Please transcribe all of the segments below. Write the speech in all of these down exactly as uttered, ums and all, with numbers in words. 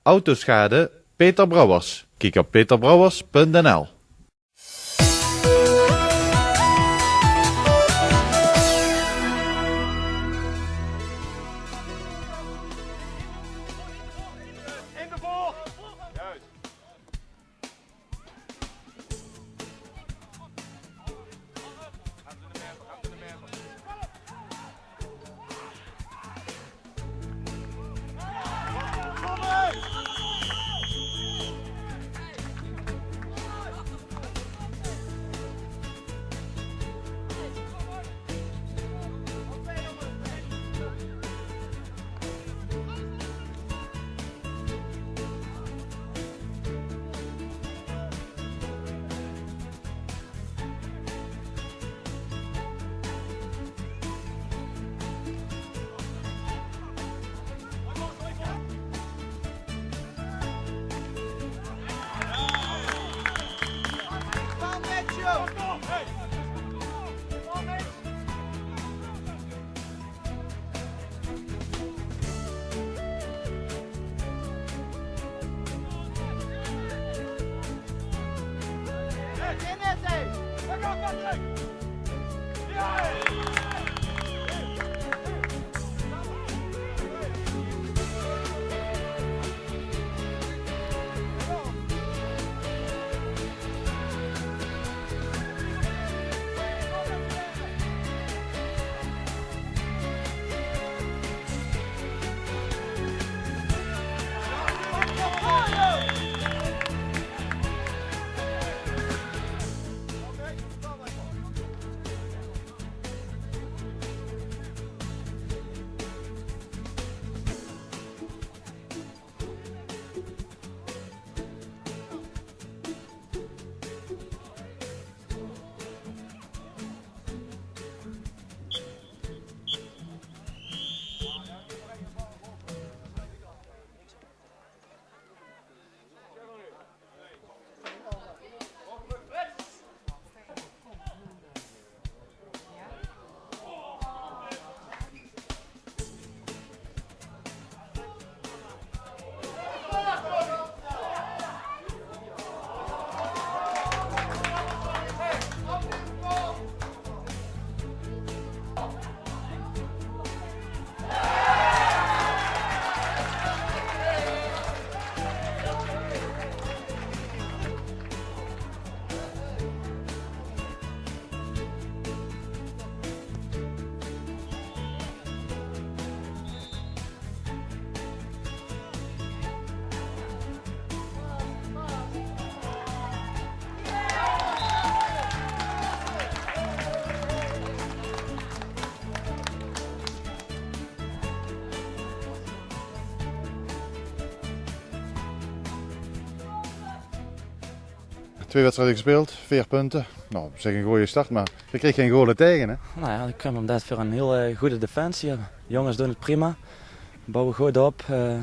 Autoschade, Peter Brouwers. Kiek op peterbrouwers punt n l. Twee wedstrijden gespeeld, veer punte. Nou, op zich een goeie start, maar je kreeg geen goal tegen, hè? Nou ja, dat komt omdat we een heel eh, goede defensie hebben. De jongens doen het prima, bouwen goed op. Eh,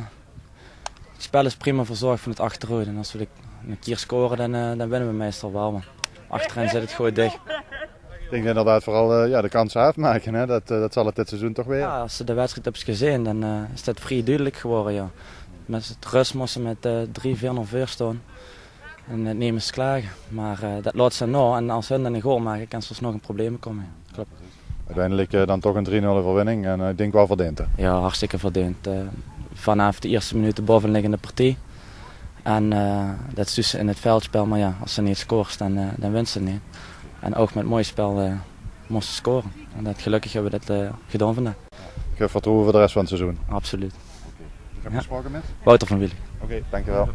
het spel is prima verzorgd van het achterhoede. En als we de, een keer scoren, dan, eh, dan winnen we meestal wel. Maar achterin zit het goed dicht. Ik denk inderdaad vooral eh, ja, de kansen afmaken, hè? Dat, eh, dat zal het dit seizoen toch weer. Ja, als ze de wedstrijd hebben gezien, dan eh, is dat vrij duidelijk geworden, ja. Met het rust moesten met eh, drie vier nul voor staan. En het nemen is klaar. Maar eh, dat laat ze nou. En als hun dan een goal maken, kan ze nog een probleem komen. Ja. Klopt. Uiteindelijk eh, dan toch een drie nul overwinning en eh, ik denk wel verdiend, hè? Ja, hartstikke verdiend. Eh, vanaf de eerste minuten bovenliggende partij. En eh, dat is dus in het veldspel, maar ja, als ze niet scoort, dan, eh, dan wint ze niet. En ook met mooi spel eh, moesten scoren. En dat, gelukkig hebben we dat eh, gedaan vandaag. Ik heb vertrouwen voor de rest van het seizoen. Absoluut. Ik heb gesproken met? Wouter van Wielen. Oké, dankjewel.